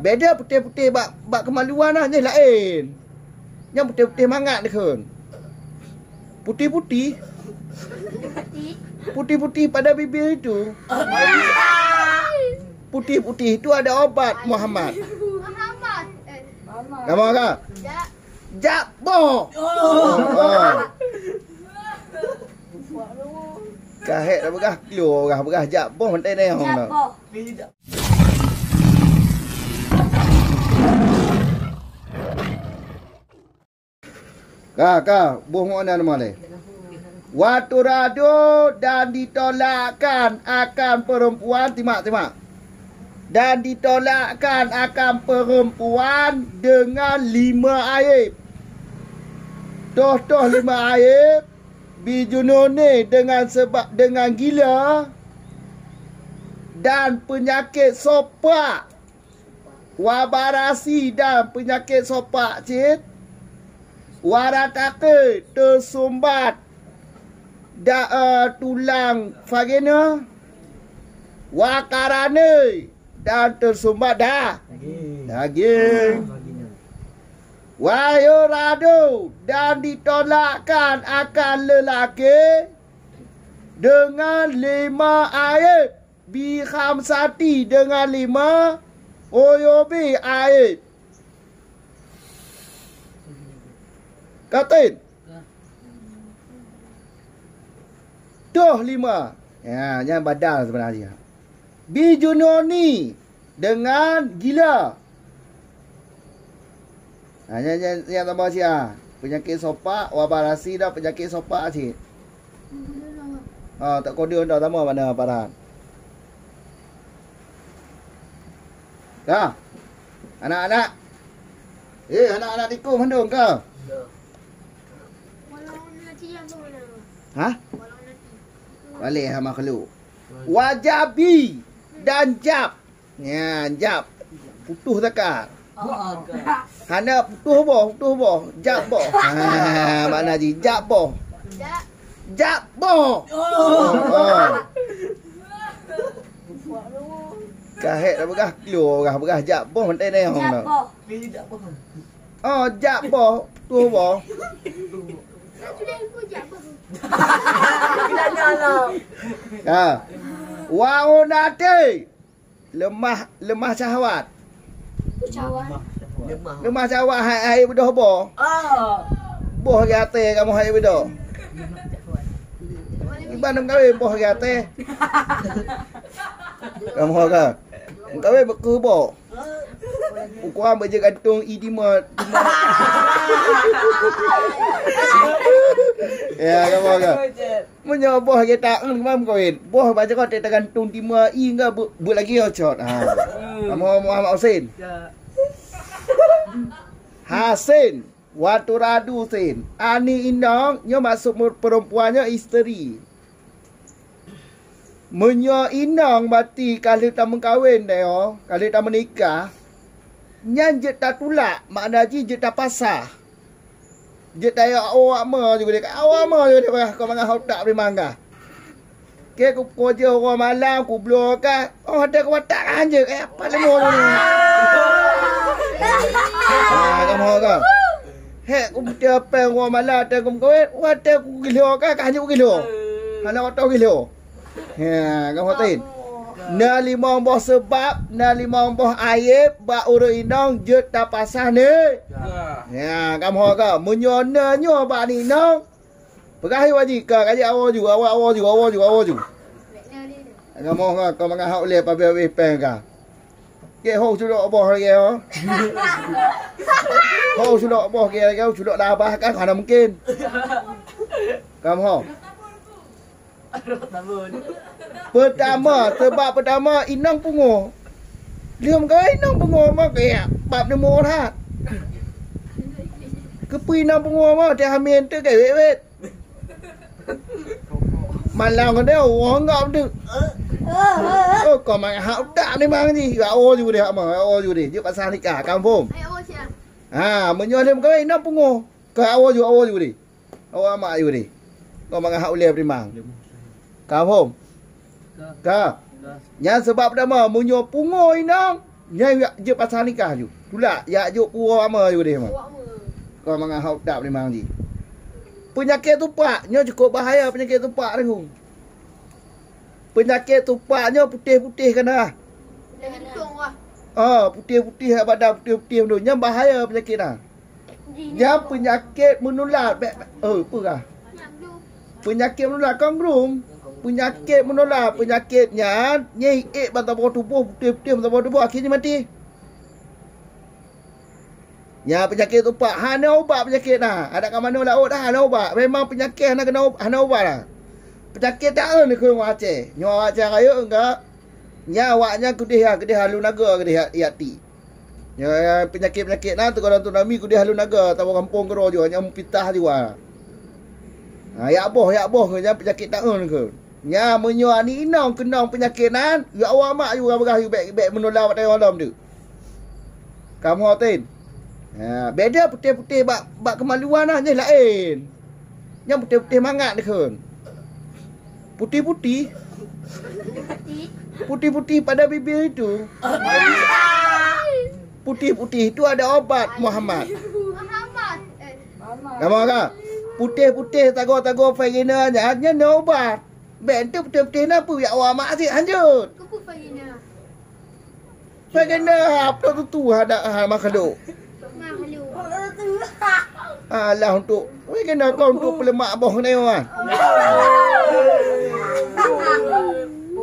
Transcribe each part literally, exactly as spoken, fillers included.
Beda putéh-putéh bak, bak keumaluan lah, nyoe laén. Nyang putéh-putéh mangat dikheun. Putih-putih. Putih-putih pada bibir itu. Putih-putih itu ada obat, Muhammad. Muhammad. Eh. Kamu ka? Jak boh. Oh. Ka hék dah peugah kilo, peugah, peugah jak boh, entah ni hong dah. Ka, ka, boh meunan malée. Wa turadu dan ditolakkan akan perempuan, timak, timak. Dan ditolakkan akan perempuan dengan lima aib. Toh-toh lima aib, bijununi dengan sebab, dengan gila dan penyakit sopak. Wa barasi dan peunyakét sopak cit, wa rataqi teusumbat da, eh, tulang vagina, wa qarani dan teusumbat da, daging. Wa yuradu dan ditolakkan akan lelaki dengan lima ayat. Bi khamsati dengan lima, uyubi aib. Katin. Toh lima. Ya, nyan badal sebenarnya. Bijununi dengan gila. Ha, nyang, nyang, nyang tambah siah. Penyakit sopak, wabah rasi dan penyakit sopak cit. Ha, tak kode dah sama mana paran. Dah. Anak-anak. Eh, anak-anak tikus mandum ke? Ha? Boleh ha makhluk. Wajabi dan jab. Nyan, jab. Putuh zakat. Hana putuh boh, putuh boh. Jab boh. Ha, makna jih, jab boh. Jab boh. Oh. Kahek dah peugah, kilo dah peugah jab boh, mantai neong dah. Oh, jab boh, putuh boh. Ha. Wa unati. Lemah, lemah syahwat. Syahwat. Lemah syahwat hai, hai beudôh boh. Ah. Boh lagi até kamoe hai beudôh. Iban meukawen boh lagi até. Kamoe ka. Meukawen beukeue boh. Ukuran beujeuet gantung i dima, dima. Ya, kamoe ka. Meunyoe boh gata, eh, meukawen, boh bak jaroe teugantung dima i enggak bu-, buet lagi ocot. Ha. Kamoe Muhammad Husin. Ya. Hasin, wa turadu sin. Ani inong, nyoe maksud mu-, perempuan nyoe isteri. Meunyoe inong bati ka lheueh tameukawen dah nyoe, ka lheueh tameunikah, nyan jeuet tatulak, makna jih jeuet tapasah. Jeuet tayue awak ma ju geude, awak ma ju geude, bah, kau mangat hok tak bri mangga. Ke ku pojoh uroe malam, ku bloe ka, oh, ada ku watak ka hanjeuet, eh, apa lemo tu ni? Ah, kamoe ka. Hek ku meuti apeng uroe malam, watèe ku meukawen, watèe ku gilo ka, ka hanjeuet ku gilo. Hana watèe gilo. Ya, kamoe tin. Na limong boh seubab, na limong boh ayeb bak ureueng inong jeuet tapasah ni. Ya. Ya, kamoe ka. Meunyoe na nyoe bak ni inong, peugah ayo Haji, ka, ka jeuet awoe ju, awoe, awoe ju, awoe ju, awoe ju. Kamoe ka, ka mangat hak ulèe pabeh-pabeh pèng ka. Ke ho culok boh lagèe ho. Ho culok boh lagèe, lagèe ho culok labah kan, hana mungkin. Kamoe ho. Peutama, seubab peutama inong pungoh. Lheueh meukawen inong pungoh mah keuyak bab neumeuurat. Keupeue inong pungoh mah teuh hamé teuh keu wét-wét. Malam keunoe uroe enggak beudeuh. Oh, kau mangat hak utak ni bang ni. Gak awoe ju deh hak ma, gak awoe ju deh. Jeuet pasah nikah, kamoe phom. Ha, meunyoe lheueh meukawen inong pungoh. Keu awoe ju, awoe ju deh. Awak mak ayue deh. Kau mangat hak ulèe beurimang. Ka phom? Ka. Nyan seubab dama, meunyoe pungoh inong, Nyan jak jeuet pasah nikah ju. Tulak, jak jok puwoe ama ju deh mah. Kau mangat hok dap limang ji. Peunyakét tupak, nyoe cukup bahaya peunyakét tupak, Teungku. Peunyakét tupak nyoe putéh-putéh kana. Ah, putéh-putéh badan, putéh-putéh mandum. Nyan bahaya peunyakét na. Nyan peunyakét menular. Bèk, bèk, oh, peugah. Peunyakét menular kong grung. Peunyakét menular, peunyakét nyan nyeh ék ban saboh tuboh, putéh-putéh ban saboh tuboh, akhé jih maté. Nyan peunyakét tupak, hana ubat peunyakét na. Adak ka manoe laôt dah hana ubat. Memang peunyakét hana keunoe, hana ubat dah. Peunyakét taeun keu ureueng Aceh. Nyoe Aceh rayeuk enggak. Nyan awaknyan keudeh, keudeh alu naga, keudeh ya-, yati. Nyan peunyakét-peunyakét na teuka tsunami keudeh alu naga, saboh gampông keudroe jua, nyan meupitah jua. Ha, yak boh, yak boh, nyan peunyakét taeun keu. Nyan meunyoe aneuk inong keunong peunyakét nan, ya Allah mak, yue peugah yue bèk, bèk meunula watèe nyoe lom tu. Kamoe ten. Ha, beda putéh-putéh bak, bak keumaluan nah, nyoe laén. Nyan putéh-putéh mangat dikheun. Putih-putih. Putih-putih pada bibir itu. Putih-putih itu ada obat, Muhammad. Kamoe ka? Putéh-putéh tago-tago vagina nyan, nyan obat. Bèk enteuk putéh-putéh na peue, ya Allah mak, asyik hanjeuet. Bagaimana hap tu tu hada ha makhluk. Alah untuk bagaimana kau untuk peulemak boh ni wan.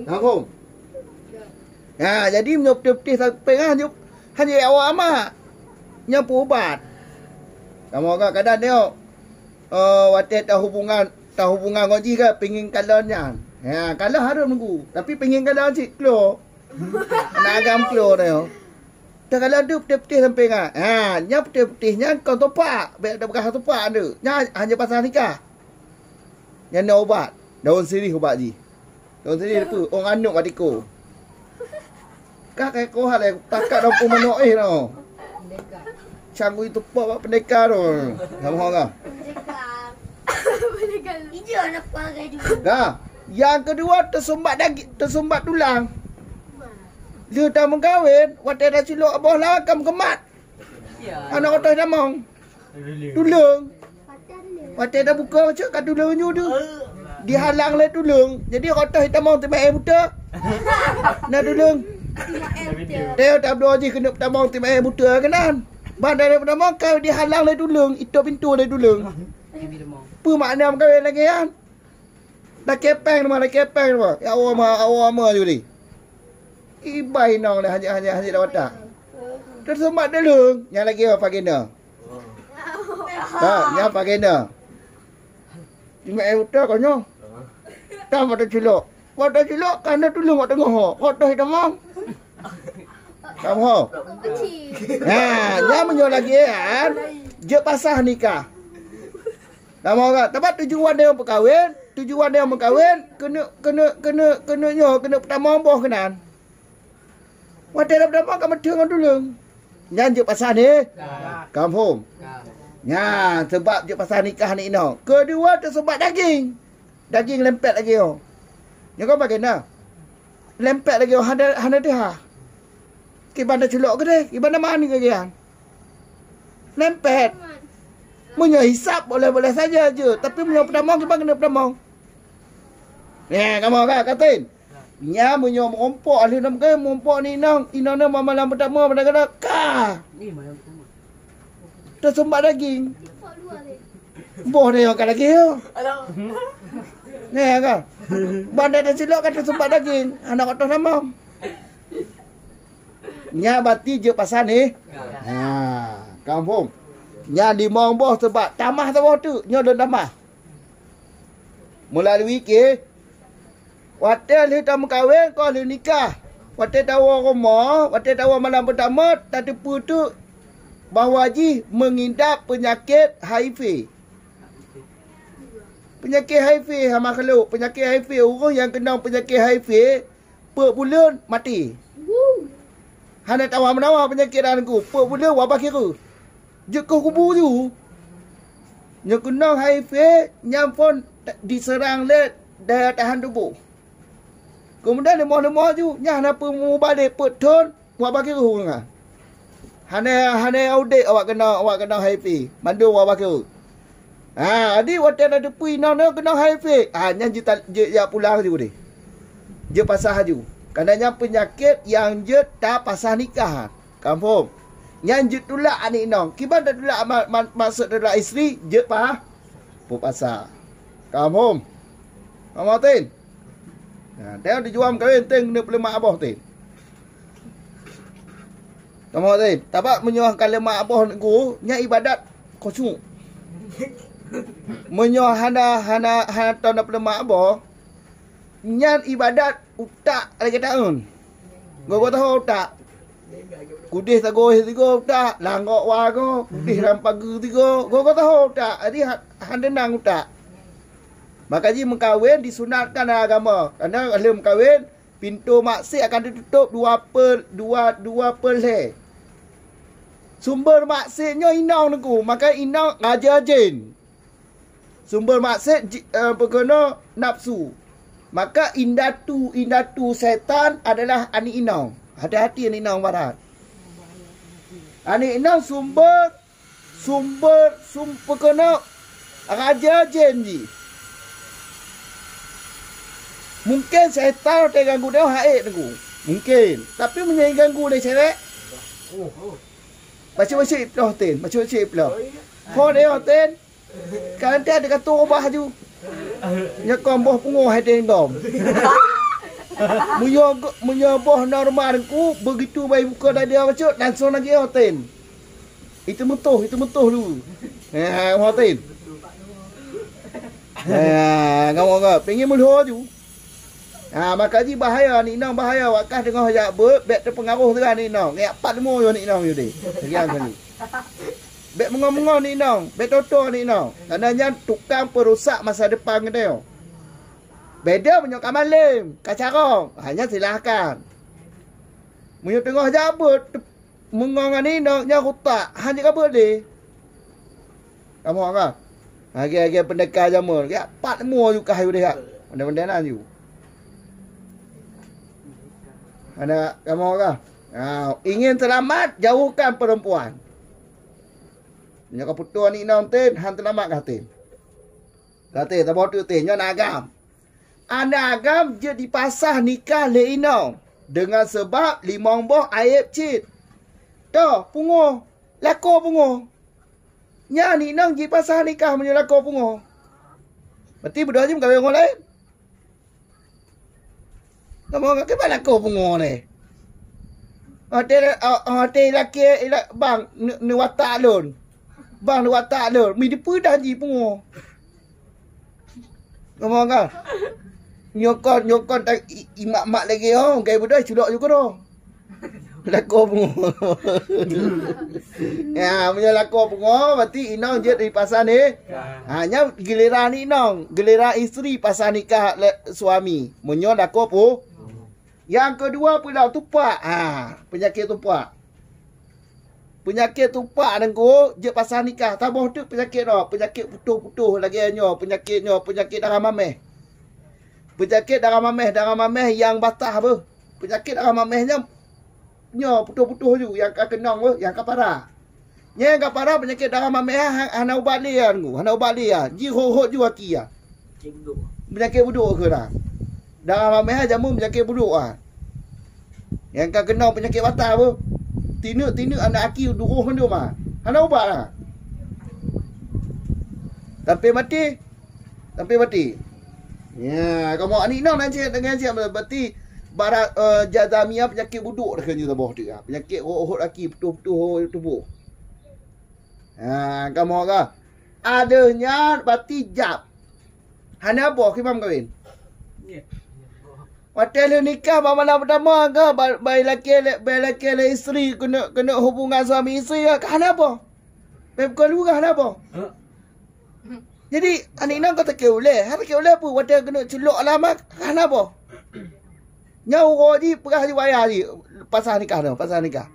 Ngangkung. Ha, jadi meunyoe putih-putih sampai ha nyoe hanya awak amak. Nyoe peuubat. Kamoe ka kadang tengok. Oh, watèe tahubungan, tahubungan ngon jih ka pingin kalon nyan. Ha, kalon hareuem nunggu. Tapi pingin kalon cit klo. Aneuk agam klo na nyoe. Teukalon tu putéh-putéh sampoe nyan. Ha, nyan putéh-putéh nyan kon tupak. Bèk tapeugah tupak tu. Nyan hanya pasah nikah. Nyan na ubat. Daun sirih ubat jih. Daun sirih tu. Ong anok bak tiko. Ka kai koh lé takat daun pun manok eh no. Cangui tupak bak pendeka tu. Sama orang. Dah. Yang kedua tersumbat daging, tersumbat tulang. Lheueh tameukawen, watèe taculok boh lawa ka meukeumah. Aneuk otoh tamong. Tuleueng. Watèe tabuka macam ka tuleueng nyoe tu. Dihalang lé tuleueng. Jadi otoh tamong teumèe buta. Na tuleueng. Teu tabloe jih keuneuk tamong teumèe buta keunan. Ban dari tamong ka dihalang lé tuleueng, itôp pintoe lé tuleueng. Peue makna meukawen lagèe nyan? Dah kepeng teuma, dah kepeng teuma. Ya Allah ma, Allah ma juri. Ibai inong dah hanyut, hanyut, hanyut dah watak. Teusumbat dulu. Nyang lagi apa agenda? Ha, nyang apa agenda? Cuma eh utak kau nyoh. Dah mata culok. Mata culok kan dah tulung kat tengah ho. Kau dah hitam ho. Kamu ho. Ha, nyang meunyoe lagi kan. Jeuet pasah nikah. Nama orang, tapi tujuan dia meukawen, tujuan dia meukawen, keuneuk, keuneuk, keuneuk, keuneuk nyoe, keuneuk peutamong boh keunan. Watèe dah peutamong ka meuteung ngon tuleueng. Nyan jeuet pasah ni? Ka. Ka muphom? Ka. Nyan, seubab jeuet pasah nikah ni inoe. Keudua, teusumbat daging. Daging lempet lagèe nyoe. Nyoe kan bagaimana? Lempet lagèe nyoe, hana, hana teuha. Kiban taculok keudeh, kiban tamani keudeh. Lempet. Meunyoe hisab boleh-boleh saja je, tapi meunyoe peutamong kiban keuneuk peutamong. Nyan, kamoe ka, katin. Nyan meunyoe meurumpok, ahli nam ke meurumpok ni inong, inong na malam pertama pada kena ka. Teusumbat daging. Boh ni ka lagi yo. Ni ka. Banda dan silok kan teusumbat daging. Anak otoh nama. Nya berarti je pasal ni. Ha, kampung. Nya limong boh sebab tamah saboh tu, nyoe lôn tamah. Melalui ke, watèe lheueh tameukawen, kon lheueh nikah. Watèe tawoe rumoh, watèe tawoe malam pertama, tateupeue tu bahwa jih mengidap penyakit H I V. Penyakit H I V, ha makhluk, penyakit H I V, ureueng nyang keunong penyakit H I V, peuet buleuen maté. Hana tawa-menawa peunyakit dan ku, peuet buleuen wabah kira. Jeuet keu kubu ju. Nyoe keunong H I V nyang phon diseurang lé daya tahan tuboh. Keumudian leumoh-leumoh ju, nyan hana peumubalek peuet thon, Wak bakeuh ureuëng nyan. Hana, hana udeb awak keunoe, awak keunoe HIV. Mandum wak bakeuh. Ha, jadi watée na teupeu inong nyoe keunoe HIV. Ha, nyan jeuet ta-, jeuet jak pulang laju deh. Jeuet pasah laju. Karena nyan peunyakét nyang jeuet tapasah nikah. Kaphom? Nyan jeuet tulak aneuk inong. Kiban tatulak ma-, ma-, maksud tatulak istri, jeuet pa-, peupasah. Kaphom? Kaphom, Tin? Nah, teuh dijual meukawen, Tin, keuneuk peuleumak boh, Tin. Kaphom, Tin? Tabak meunyoe ka leumak boh nyan, nyan ibadat khusyuk. Meunyoe hana, hana, hana tahu na peuleumak boh, nyan ibadat utak lagée taun. Gogo tahu utak. Kudeh sagoe sigoe utak, langgok wa go, kudeh lam pageue sigoe, gogo tahu utak. Jadi ha-, han teunang utak. Maka jih meukawen disunatkan dalam agama. Karena lheueh meukawen, pintoe maksiat akan teututup dua per, dua, dua per lhée. Sumber maksiat nyoe inong Teungku, maka inong raja jén. Sumber maksiat ji-, eh, peukeunoe nafsu. Maka indatu-indatu setan adalah aneuk inong. Hati-hati aneuk inong barat. Aneuk inong sumber, sumber, sum-, peukeunoe raja jén jih. Mungken setan watée ganggu nyoe hak ék Teungku. Mungken. Tapi meunyoe ganggu lé cewek, bacut-bacut iploh, Tin, bacut-bacut iploh. Ho deh, Tin. Kan teuh ada kata ubah ju. Nyoe kon boh pungoh hai dendam. Meunyoe go-, meunyoe boh normal ku, begitu bai buka dada bacut, langsung lagi oten. Itu mutuh, itu mutuh dulu. Ha, oten. Ha, ngawang-ngawang. Pengen meulho ju. Ha, maka jih bahaya, aneuk inong bahaya, wak kah teungoh jak beuet, bék teupeungaroh teuga aneuk inong. Ngiyak pat leumo aneuk inong yue deh. Lagi ang kali. Bék meungoh-meungoh aneuk inong, bék toto aneuk inong. Karena nyan tukang peurusak masa depan geutanyoe. Beda meunyoe ka malém, ka carông, ha, nyan silahkan. Meunyoe teungoh jak beuet, teu-, meungoh ngon inong, nyan utak, hana jikabeuet lé. Kamoe ka? Lagèe-lagèe peundeka jameun, geujak pat leumo ju kah yue deh, ha. Pandai-pandai na ju. Hana kamoe ka? Ha, ingin selamat, jauhkan perempuan. Nyoe ka putôh aneuk inong tem, han seulamat ka tem. Ka tem, saboh teuk tem, nyoe na agam. Aneuk agam jeuet jipasah nikah lé inong deungon seubab limong boh ayeb cit. Toh, pungoh, lakoe pungoh. Nyan inong jipasah nikah meunyoe lakoe pungoh. Berarti beudôh jih meukawen ngon laén. Kamoe ngon kiban lakoe pungoh lé. Watèe, watèe ilakèe, ila-, bang, neu-, neuwatak lôn. Bang, neuwatak lôn. Mi dipeue dah jih pungoh. Kamoe ka? Nyoe kon, nyoe kon ta-, i-, i mak-mak lagèe nyoe, gaya beudôh culok ju keudroe. Lakoe pungoh. Ya, meunyoe lakoe pungoh, berarti inong jeuet dipasah ni. Ha, nyan giliran inong, giliran istri pasah nikah lé suami. Meunyoe lakoe pu-, nyang keudua pula tupak. Ha, peunyakét tupak. Peunyakét tupak nyan ku jeuet pasah nikah. Saboh teuk peunyakét nyoe, peunyakét putôh-putôh lagèe nyoe, peunyakét nyoe, peunyakét darah mamèh. Peunyakét darah mamèh, darah mamèh nyang basah beuh. Peunyakét darah mamèh nyan nyoe putôh-putôh ju, nyang ka keunong beuh, nyang ka parah. Nyang ka parah peunyakét darah mamèh ha-, hana ubat lé nyan ku, hana ubat lé nyan. Jihôt-hôt ju aki nyan. Peunyakét budôk keuh na. Darah mamèh jameun peunyakét budôk ah. Nyang ka keunong peunyakét basah beuh. Tineuk-tineuk aneuk aki duroh mandum ah. Hana ubat ah. Sampai maté. Sampai maté. Ya, kamoe aneuk inong nan cit, nan cit, berarti bara-, eh, jazamia peunyakét budôk dah keu nyoe saboh teuk ah. Peunyakét hôt-hôt aki, putôh-putôh tuboh. Ha, kamoe ka. Adoh nyan berarti jab. Hana boh kiban meukawen. Watèe lheueh nikah bak malam peutama ka, ba-, bai lakèe lé, bai lakèe lé istri keuneuk, keuneuk hubungan suami istri ka, ka hana boh. Bèk kon lurah hana boh. Jadi, aneuk inong ka takèe ulèe. Hana takèe ulèe peue? Watèe keuneuk culok alamat, ka hana boh. Nyan uroe jih peugah ju ayah jih, pasah nikah nyoe, pasah nikah.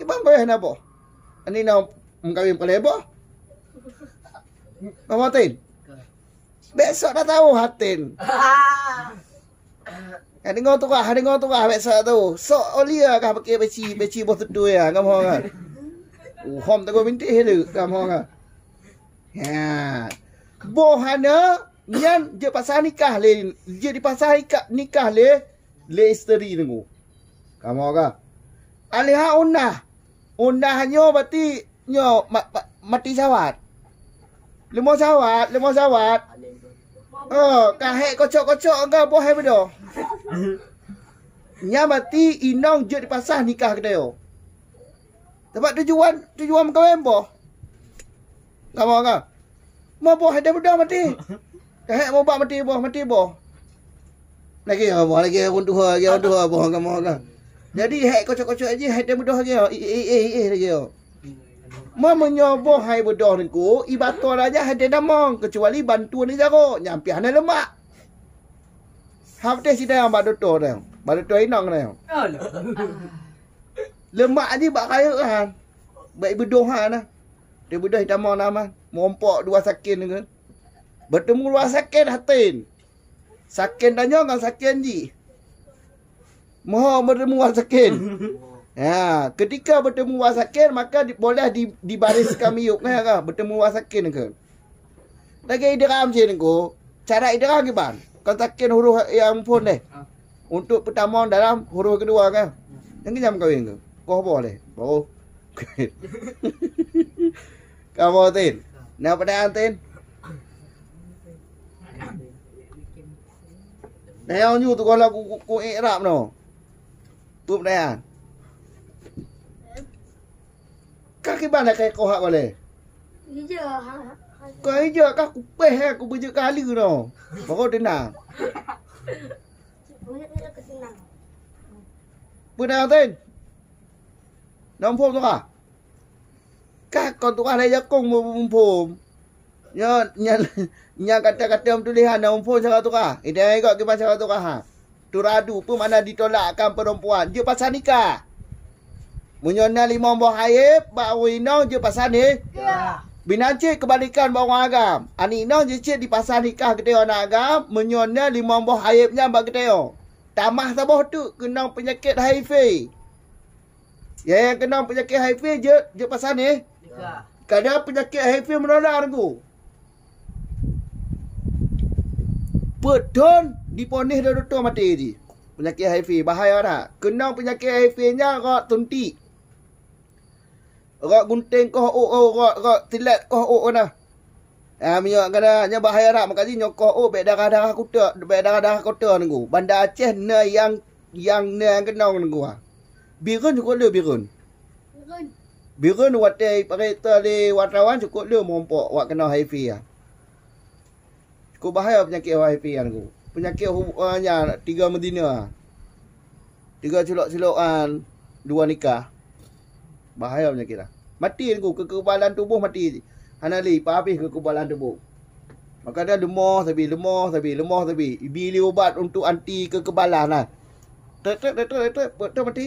Kiban boh hana boh. Aneuk inong meukawen paleng boh. Kamoe tem. Besok dah tahu hatin. Ka deungoe turah, ka deungoe turah, bèk sok tu. Sok Aulia kah pakai peci, peci boh tutui ya, kamoe kan. Uhom teungoh bintéh le, kamoe kan. Ha. Boh hana, nyan jeuet pasah nikah lé, jeuet dipasah ika-, nikah lé, lé isteri teungku. Kamoe kan. Alihah unah. Unah nyoe berarti nyoe ma-, ma-, mati sawat. Leumo sawat, leumo sawat. Oh, ka hék kocok-kocok enggak boh hai beudôh. Nyan berarti inong jeuet dipasah nikah geutanyoe. Sabab tujuan, tujuan meukawen boh. Kamoe kan. Mo boh hai beudôh mati. Ka hék mo bak mati boh, mati boh. Lagèe boh, lagèe ureueng tuha, lagèe ureueng tuha boh kamoe kan. Jadi hék kocok-kocok jih hai beudôh lagèe. Eh, eh, eh, eh, lagèe. Mo meunyoe boh hai beudôh teungku, ibato raja hai tamong, kecuali bantuan di jaroe, nyan pih hana leumak. Hab teh sidang bak dokto dah. Bak dokto inong dah. Leumak jih bak rayeuk han. Bak ibeudôh han nah. Di beudôh itamong na mah. Meurumpok dua saken ke. Bertemu dua saken hatin. Saken tanyoe ngon saken jih. Moho bertemu dua saken. Ya, ketika bertemu dua saken, maka di, boleh di, dibariskan miyup kan, ya kan? Bertemu dua saken ke. Lagèe idgham cit teungku. Cara idgham kiban? Kon saken huruf nyang phôn deh. Untuk peutamong dalam huruf kedua kan. Nyang keujam kawin ke? Koh boh leh. Baru. Kamoe Tin. Na peudaan Tin? Nah, nyang nyoe tu kalau ku, ku, ku i'rab no. Peue peudaan? Ka kiban dah kai koh hak balè? Ija, ha, ha, ha. Ka ija ka kupeh eh, ku beujeuet kali no. Baru tenang. Beujeuet, beujeuet keu tenang. Peue na Tin? Nang phôn tu ka? Ka kon tu ka lé jakong muphom. Nyan, nyan, nyan kata-kata meutuléh hana muphom cara tu ka. Ida ikot kiban cara tu ka ha. Turadu, peue makna ditolakkan perempuan? Jeuet pasah nikah. Meunyoe na limong boh aib bak ureueng inong jeuet pasah nikah. Binan cit keubalikan bak ureueng agam. Aneuk inong jeuet cit dipasah nikah geutanyoe aneuk agam, meunyoe na limong boh aib nyan bak geutanyoe. Tamah saboh teuk keunong peunyakét H I V. Ya, nyang keunong peunyakét H I V jeuet, jeuet pasah nikah. Kadang peunyakét H I V meunula teungku. Peuet thon diponis lé dokto maté jih. Peunyakét H I V bahaya that. Keunong peunyakét H I V nyan rot suntik. Rot gunting koh ôk, rot, rot silet koh ôk na. Ah, meunyoe kana nyan bahaya that, maka jih nyoe koh ôk bèk darah-darah kuta, bèk darah-darah kota teungku. Banda Aceh na nyang, nyang na nyang keunong teungku ah. Bireuen cukôp le bireuen. Bireuen watèe iparèksa lé wartawan cukôp le meurumpok wak keunong H I V ah. Cukôp bahaya peunyakét H I V nyan teungku. Peunyakét hu-, ah, nyan tiga meuzina. Tiga culok-culokan dua nikah. Bahaya peunyakét lah. Maté teungku, kekebalan tuboh maté. Hana lé, ipa habéh kekebalan tuboh. Maka dah leumoh sabe, leumoh sabe, leumoh sabe. Ibi lé ubat untuk anti kekebalan lah. Trek, trek, trek, trek, trek, trek, maté.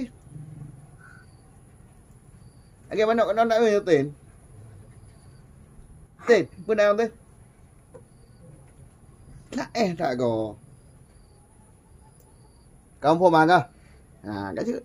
Lagèe manok keunoe nak nyoe, Tin. Tin, peue na, Tin? Laén that goe. Kamoe phôn mangga. Ha, ka jeuet.